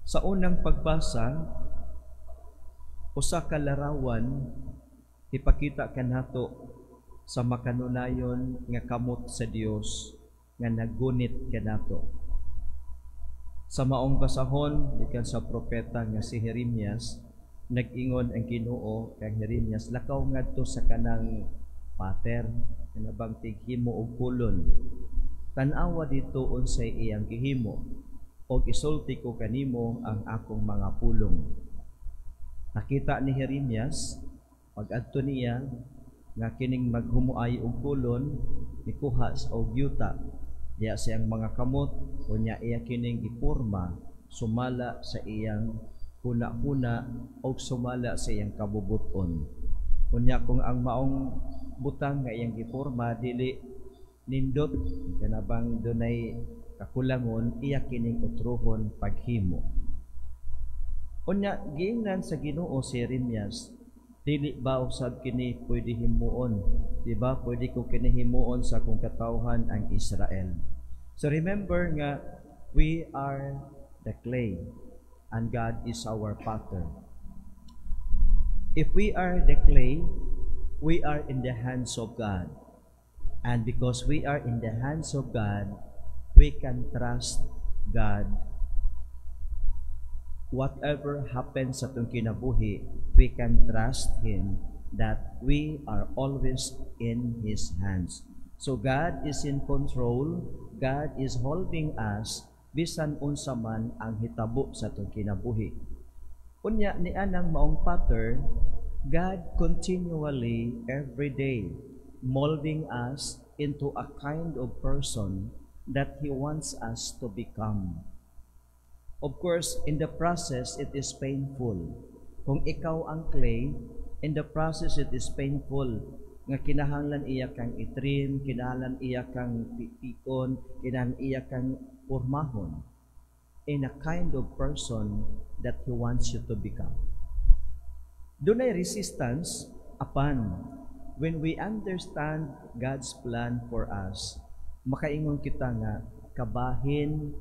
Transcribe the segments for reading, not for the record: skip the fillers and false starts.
Sa unang pagbasa, usa ka larawan ipakita kanato sa makanunayon nga kamot sa Dios nga naggunit kanato. Sa maong basahon gikan sa propeta nga si Jeremias, nag-ingon ang Ginoo kang Jeremias, "Lakaw ngadto sa kanang potter, kanabang tighimo og kolon. Tan-awa didto unsay iyang gihimo og isulti ko kanimo ang akong mga pulong." Nakita ni Jeremias pag-adto niya nga kining maghumuay og kolon mikuha sa og yuta diya siyang mga kamot, unya iya kining giporma sumala sa iyang huna-huna og sumala sa iyang kabubuton. Unya kung ang maong butang nga iyang giporma dili nindot, kanabang dunay kakulangon, iya kining utruhon paghimo. Unya giingnan sa Ginoo si Jeremias, "Dili ba usab kini pwede himuon? Di ba pwede ko kini himuon sa akong katawhan ang Israel?" So remember nga we are the clay and God is our potter. If we are the clay, we are in the hands of God. And because we are in the hands of God, we can trust God. Whatever happens sa atong kinabuhi, we can trust Him that we are always in His hands. So God is in control, God is holding us bisan unsa man ang hitabo sa atong kinabuhi. Unya ni anang maong potter, God continually every day molding us into a kind of person that He wants us to become. Of course, in the process, it is painful. Kung ikaw ang clay, in the process, it is painful nga kinahanglan iya kang itrim, kinahanglan iya kang pikon, kinahanglan iya kang pormahon in a kind of person that He wants you to become. Dunay resistance apan when we understand God's plan for us, makaingon kita nga kabahin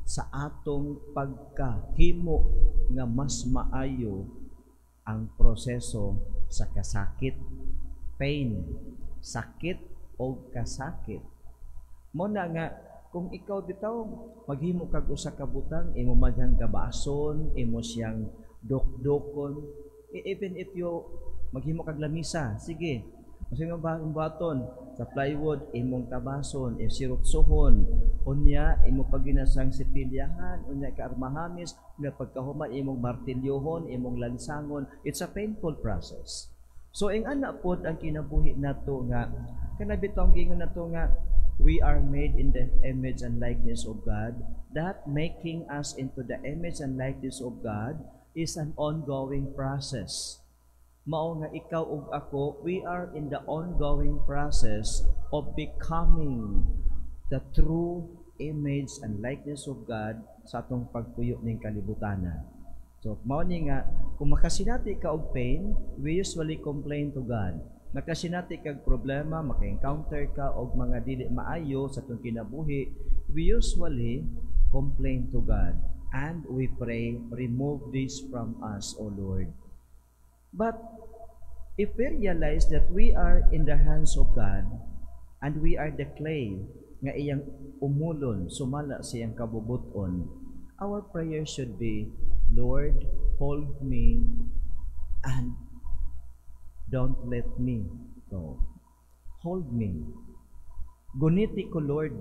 sa atong pagkahimo nga mas maayo ang proseso sa kasakit, pain, sakit o kasakit. Mao na nga kung ikaw bitaw maghimo kag usa ka butang, imo man siyang gabason, imo siyang dukdukon, even if you maghimo kag lamisa, sige. Kasi nga ba buhaton sa plywood, imong tabason, sirutsuhon, unya imo paginasang sipilyahan, unya kaarmahamis, unya pagkahuman imong martilyohon, imong lansangon. It's a painful process. So ing ana pod ang kinabuhi nato nga kana bitaw giingon nato nga we are made in the image and likeness of God. That making us into the image and likeness of God is an ongoing process. Mao nga ikaw ug ako, we are in the ongoing process of becoming the true image and likeness of God sa atong pagpuyo ning kalibutana. So, mao ni nga kung makasinati ka og pain, we usually complain to God. Makasinati kag problema, maka-encounter ka og mga dili maayo sa atong kinabuhi, we usually complain to God and we pray, "Remove this from us, O Lord." But if we realize that we are in the hands of God and we are the clay nga iyang umulon sumala sa iyang kabubuton, our prayer should be, "Lord, hold me and don't let me go. Hold me. Guniti ko, Lord."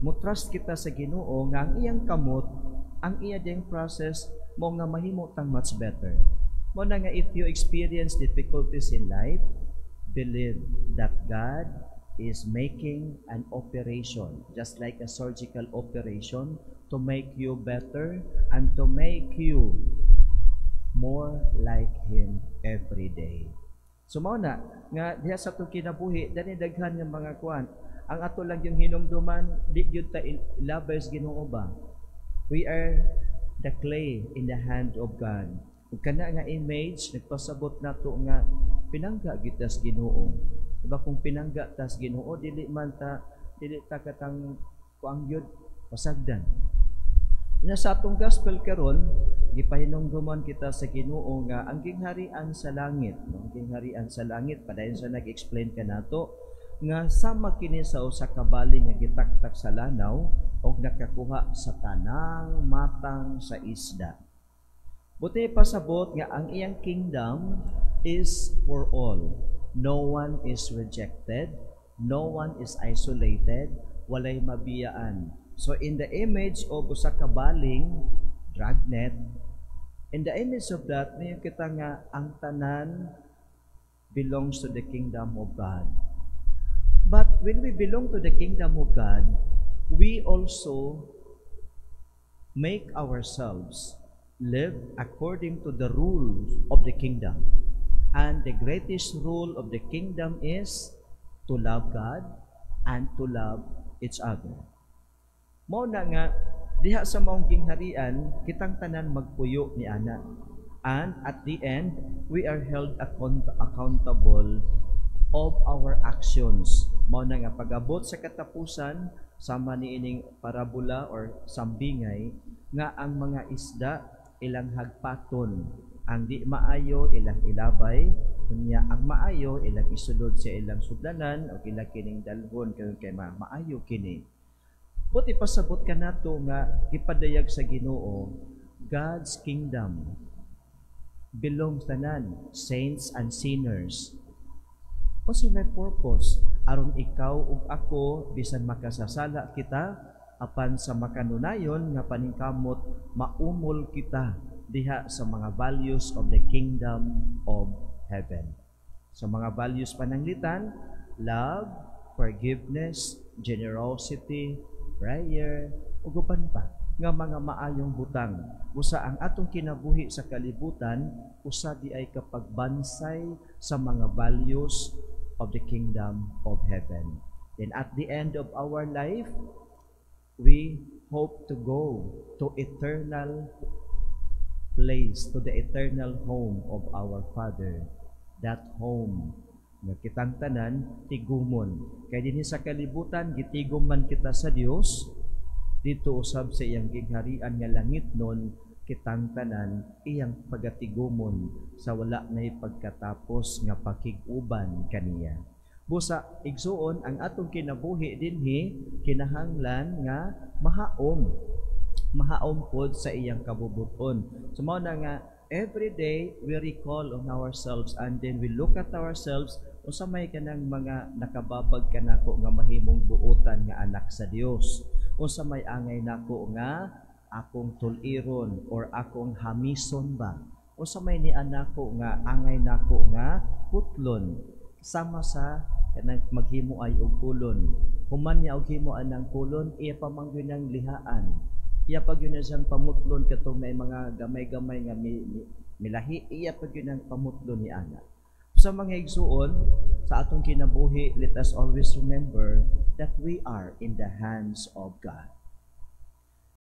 Mo-trust kita sa Ginoo nga ang iyang kamot, ang iya ding process mo nga mahimo tang much better. Mao na nga if you experience difficulties in life, believe that God is making an operation, just like a surgical operation, to make you better and to make you more like Him every day. So mao na nga diha sa atong kinabuhi dani daghan nga mga kuan. Ang ato lang yung hinumduman, di gyud ta ilabay sa Ginoo ba. We are the clay in the hand of God. Ug kana nga image nagpasabot nato nga pinangga kita sa Ginoo. Diba kung pinangga ta sa Ginoo, dili man ta dili ta katang kuang gyud pasagdan. Nya sa atong gospel karon, gipahinumduman kita sa Ginoo nga ang gingharian sa langit, no? Ang gingharian sa langit, padayon sa nag-explain kanato nga sama kini sa usa ka baling nga gitaktak sa lanaw og nakakuha sa tanang matang sa isda. Buot pasabot nga ang iyang kingdom is for all. No one is rejected, no one is isolated, walay mabiyaan. So in the image of usa ka baling, dragnet, in the image of that, niyo kita nga ang tanan belongs to the kingdom of God. But when we belong to the kingdom of God, we also make ourselves live according to the rules of the kingdom. And the greatest rule of the kingdom is to love God and to love each other. Mao na nga diha sa maong gingharian, kitang tanan magpuyo ni ana. And at the end, we are held accountable of our actions. Mao na nga pag-abot sa katapusan, sama ni ining parabola or sambingay nga ang mga isda ilang hagpaton, ang di maayo ilang ilabay, unya ang maayo ilang isulod sa ilang sudlanan o ilang kining dalhon kay maayo kini. Buot ipasabot kanato nga gipadayag sa Ginoo, God's kingdom belongs tanan, saints and sinners. Unsa may purpose? Aron ikaw ug ako, bisan makasasala kita, apan sa makanunayon nga paningkamot, maumol kita diha sa mga values of the kingdom of heaven. Sa mga values pananglitan, love, forgiveness, generosity, prayer, ug uban pa nga mga maayong butang. Usa ang atong kinabuhi sa kalibutan, usa di ay kapagbansay sa mga values of the kingdom of heaven. Then at the end of our life, we hope to go to eternal place, to the eternal home of our Father. That home nga kitang tanan tigumon. Kay dinhi sa kalibutan gitigom man kita sa Dios, dito usab sa iyang gingharian nga langitnon, kitang tanan iyang pagatigumon sa wala nay pagkatapos nga pakig-uban kaniya. Busa, igsuon, ang atong kinabuhi dinhi kinahanglan nga mahaom. Mahaom pod sa iyang kabubuton. So mao na nga every day we recall on ourselves and then we look at ourselves, unsa may kanang mga nakababag kanako nga mahimong buotan nga anak sa Dios. Unsa may angay nako nga akong tuliron or akong hamison ba? Unsa may ni anako nga angay nako nga putlon, sama sa kanang maghimo ay og kulon. Human niya og himo anang kulon, iya pa man gyud nang lihaan. Iya pa gyud na siyang pamutlon katong may mga gamay-gamay nga milahi, iya pa gyud nang pamutlon ni ana. Sa mga igsuon, sa atong kinabuhi, let us always remember that we are in the hands of God.